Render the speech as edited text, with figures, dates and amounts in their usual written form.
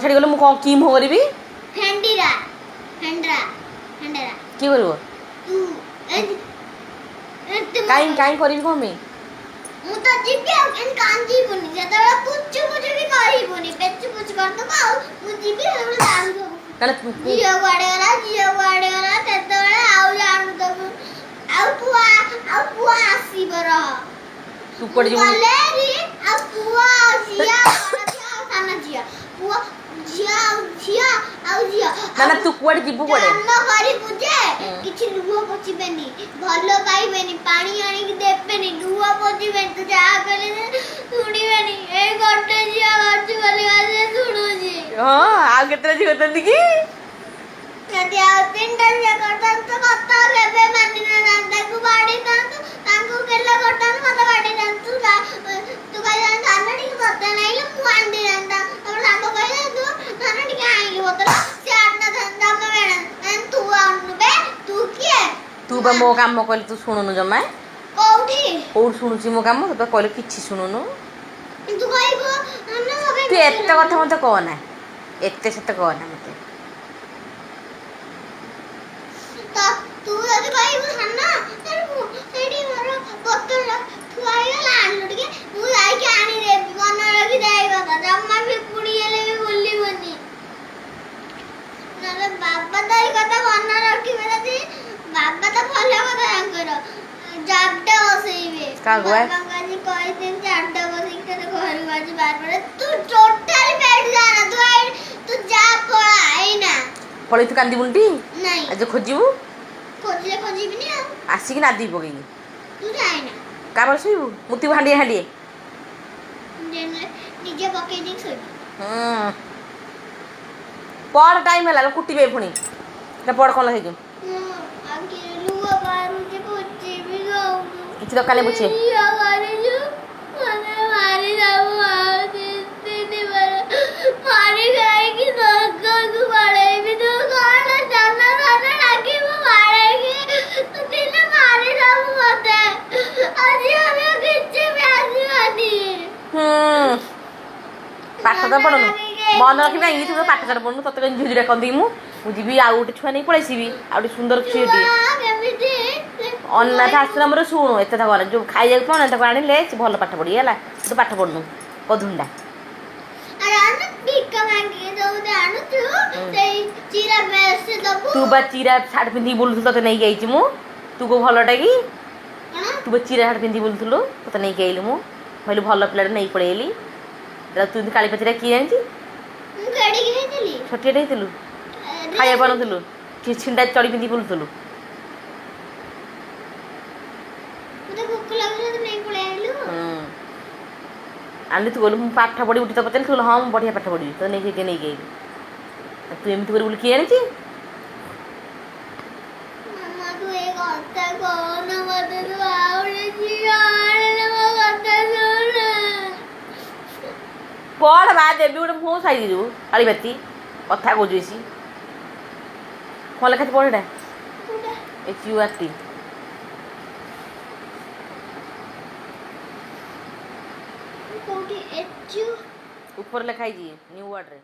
ଛାଡ଼ିଗଲେ ମୁଁ କ'ଣ କି ମୁହଁ କରିବି? ଫେଣ୍ଡିରା ଫେଣ୍ଡରା ଫେଣ୍ଡରା। କିଏ କରିବ? ତୁ ଏମିତି। କାଇଁ କାଇଁ କରିବି କ'ଣ ପାଇଁ? ମୁଁ ତ ଯିବି ଆଉ ଏମିତି କାନ୍ଦିବୁନି, ଯେତେବେଳେ ପୁଚୁ ପୁଚୁ ବି କରିବୁନି, ପେଚୁ ପୁଚୁ କରିଦବୁ। ଆଉ ମୁଁ ଯିବି ସେତେବେଳେ ଜାଣୁଥିବୁ। ତାହେଲେ ଝିଅ କୁଆଡେ ଗଲା, ଝିଅ କୁଆଡେ ଗଲା, ସେତେବେଳେ ଆଉ ଜାଣୁଥିବୁ। ଆଉ ପୁଅ, ଆଉ ପୁଅ ଆସିବ, ରହ। ତୁ କୁଆଡେ ଯିବୁ? ଗଲେ ଆଉ ପୁଅ ଆଉ ଝିଅ, ବଡ ଝିଅ ଆଉ ସାନ ଝିଅ, ପୁଅ ଝିଅ ଆଉ ଝିଅ ଆଉ ଝିଅ। ନା ନା, ତୁ କୁଆଡେ ଯିବୁ, କୁଆଡେ? ଜନ୍ମ କରିବୁ ଯେ କିଛି ଲୁହ ପୋଛିବେନି, ଭଲ ପାଇବେନି, ପାଣି ଆଣିକି ଦେବେନି, ଲୁହ ପୋଛିବେନି, ତୁ ଯାହା କହିଲେ ଶୁଣିବେନି। ଏଇ ଗୋଟେ ଝିଅ କରିଛୁ ବୋଲି ଶୁଣୁଛି। ହଁ, ଆଉ କେତେଟା ଝିଅ କରିଥାନ୍ତି କି? ଯଦି ଆଉ ତିନିଟା ଝିଅ କରିଥାନ୍ତୁ, କଥା କେବେ ମାନି ନଥାନ୍ତୁ, ତାକୁ ବାଡେଇଥାନ୍ତୁ, ତାଙ୍କୁ ଗେଲ କରିଥାନ୍ତୁ, ମତେ ବାଡେଇଥାନ୍ତୁ। ତୁ କହିଥାନ୍ତୁ ସାନ ଟିକେ ବୋତଲ ଆଣିଲୁ, ମୁଁ ଆଣି ଦେଇଥାନ୍ତି। ତାପରେ ସାଙ୍ଗ କହିଥାନ୍ତୁ ସାନ ଟିକେ ଆଣିଲୁ ବୋତଲ, ସେ ଆଣିନଥାନ୍ତା, ଜମା ବି ଆଣିନଥାନ୍ତା। ତୁ ଆଣୁନୁ ବେ, ତୁ କିଏ? ତୁ ବା ମୋ କାମ କହିଲେ ତୁ ଶୁଣୁନୁ ଜମା। କୋଉଠି? କୋଉଠି ଶୁଣୁଛି ମୋ କାମ? ତୁ କହିଲେ କିଛି ଶୁଣୁନୁ। ତୁ କହିବୁ। ତୁ ଏତେ କଥା ମତେ କହନା, ଏତେ ସେତେ କହନା ମତେ। ତ ତୁ ଯଦି କହିବୁ ସାନ ସେଇଠି ମୋର ବୋତଲ ଥୁଆ ହେଇଗଲା, ଆଣିଲୁ ଟିକେ, ମୁଁ ଯାଇକି ଆଣିଦେବି। ମନେ ରଖିଦେ ଏଇ କଥା, ଜମା ବି ପୁଣି ହେଲେ ବି ଭୁଲିବୁନି। ନହେଲେ ବାବା ତ ଏଇ କଥା ମନେ ରଖିବେ। ଯଦି ବାବା ତ ଭଲ କଥା, ତାଙ୍କର ଜାବଡା ବସେଇବେ। କାହାକୁ ବା? ବାବାଙ୍କୁ ଆଜି କହିଦେବି, ଜାବଡା ବସେଇକି ତୋତେ ଘରକୁ ଆଜି ବାହାର ପରେ। ତୁ ଟୋଟାଲି ବେଡ୍ ଯାନା, ତୁ ତୁ ଯା, ପଳା ଏଇନା। ପଳେଇ ତୁ କାନ୍ଦିବୁନି ଟି? ନାଇଁ। ଆଜି ଖୋଜିବୁ। ଖୋଜିଲେ ଖୋଜିବିନି ଆଉ। ଆସିକି ନାଦିବି ପକେଇକି। ତୁ ଯାଏନା। କାହା ପାଖରେ ଶୋଇବୁ? ମୁତିବୁ ହାଣ୍ଡିଏ ହାଣ୍ଡିଏ। ନିଜେ ପକେଇ ଦେଇକି ଶୋଇବି। ହୁଁ, ପଢ଼, ଟାଇମ୍ ହେଲା, କୁଟିବେ ପୁଣି। ଏଟା ପଢ଼, କ'ଣ ହେଇଛୁ? ମୁଁ ଆଖିରେ ଲୁହ ବାହାରୁଛି, ପୋଛିବି କହୁନୁ। କିଛି ଦରକାର ନାହିଁ ପୋଛେ। ଝିଅ କରିଛୁ ମତେ ମାରିଦବୁ, ଆଉ ତିନି ବାର ମାରି ଖାଇକି ସ୍ୱର୍ଗକୁ ପଳେଇବି। ତୁ କଣ ଜନ ଧନ ଡାକିବୁ ମାରିକି, ତୁ ଦିନେ ମାରିଦବୁ ମତେ, ଆଉ ଝିଅର କିଛି ବି ଆସିବନି। ହୁଁ, ପାଠ ତ ପଢ଼ୁନୁ, ମନେ ରଖିବି କାହିଁକି? ତୁ ତ ପାଠ ସାଠ ପଢ଼ୁନୁ, ତତେ କେମିତି ଝିଅ ଡାକନ୍ତି? ମୁଁ ଯିବି ଆଉ ଗୋଟେ ଛୁଆ ନେଇ ପଳେଇ ଆସିବି, ଆଉ ଗୋଟେ ସୁନ୍ଦର ଝିଅଟିଏ। ଛୁଆ କେମିତି? ଅନାଥ ଆଶ୍ରମରେ। ଶୁଣୁ, ଏତେ କଥା କହନା। ଯୋଉ ଖାଇବାକୁ ପାଉନା, ତାକୁ ଆଣିଲେ ସେ ଭଲ ପାଠ ପଢ଼ିବ। ହେଲା, ତୁ ପାଠ ପଢ଼ୁନୁ କଧୁଣ୍ଡା। ଆରେ ଆଣୁ, ଭିକ ମାଗିକି ଯୋଉ ଆଣୁଛୁ ସେଇ ଚିରା ବେଶ ଦବୁ। ତୁ ବା ଚିରା ସାର୍ଟ ପିନ୍ଧିକି ବୁଲୁଥିଲୁ, ତତେ ନେଇକି ଆଇଛି ମୁଁ। ତୁ କୋଉ ଭଲଟା କି? କଣ? ତୁ ବା ଚିରା ସାର୍ଟ ପିନ୍ଧିକି ବୁଲୁଥିଲୁ, ତତେ ନେଇକି ଆଇଲି ମୁଁ। ଭାବିଲି ଭଲ ପିଲାଟା, ନେଇକି ପଳେଇ ଆଇଲି। ତୁ ଏମିତି କାଳି ପାଚିରା କିଏ ଜାଣିଛି? ମୁଁ କେଡ଼ିକି ହେଇଥିଲି? ଛୋଟିଆଟେ ହେଇଥିଲୁ, ଖାଇବା ପାଉନଥିଲୁ, ଛିଣ୍ଡା ଚଡ଼ି ପିନ୍ଧିକି ବୁଲୁଥିଲୁ। ମତେ ଭୋକ ଲାଗୁଥିଲା, ତୁ ନେଇକି ପଳେଇ ଆଇଲୁ। ହୁଁ, ଆଣିଲି। ତୁ କହିଲୁ ମୁଁ ପାଠ ପଢ଼ିବି। ଉଠି ତ ପଚାରିଲି, ତୁ କହିଲୁ ହଁ ମୁଁ ବଢ଼ିଆ ପାଠ ପଢ଼ିବି। ତ ନେଇକି ନେଇକି ଆଇଲି। ତୁ ଏମିତି କରିବୁ ବୋଲି କିଏ ଜାଣିଛି? ମାମା, ତୁ ଏ କଥା କହନା ମତେ। ତୁ ଆଉ ଗୋଟେ ଝିଅ ଆଣିଲେ ମୋ କଥା ଶୁଣ। ପଢ଼ ବା, ଦେବି ଗୋଟେ ମୁହଁ ସାଇ ଦେଇଯିବୁ। କାଳିବାତି କଥା କହୁଛୁ ବେଶୀ। କ'ଣ ଲେଖା ଅଛି ପଢ଼ ଏଇଟା। କୋଉଟା? H U R T. କୋଉଠି ଏଚ୍? ଉପରେ ଲେଖା ହେଇଛି ନ୍ୟୁ ୱାର୍ଡ଼ରେ।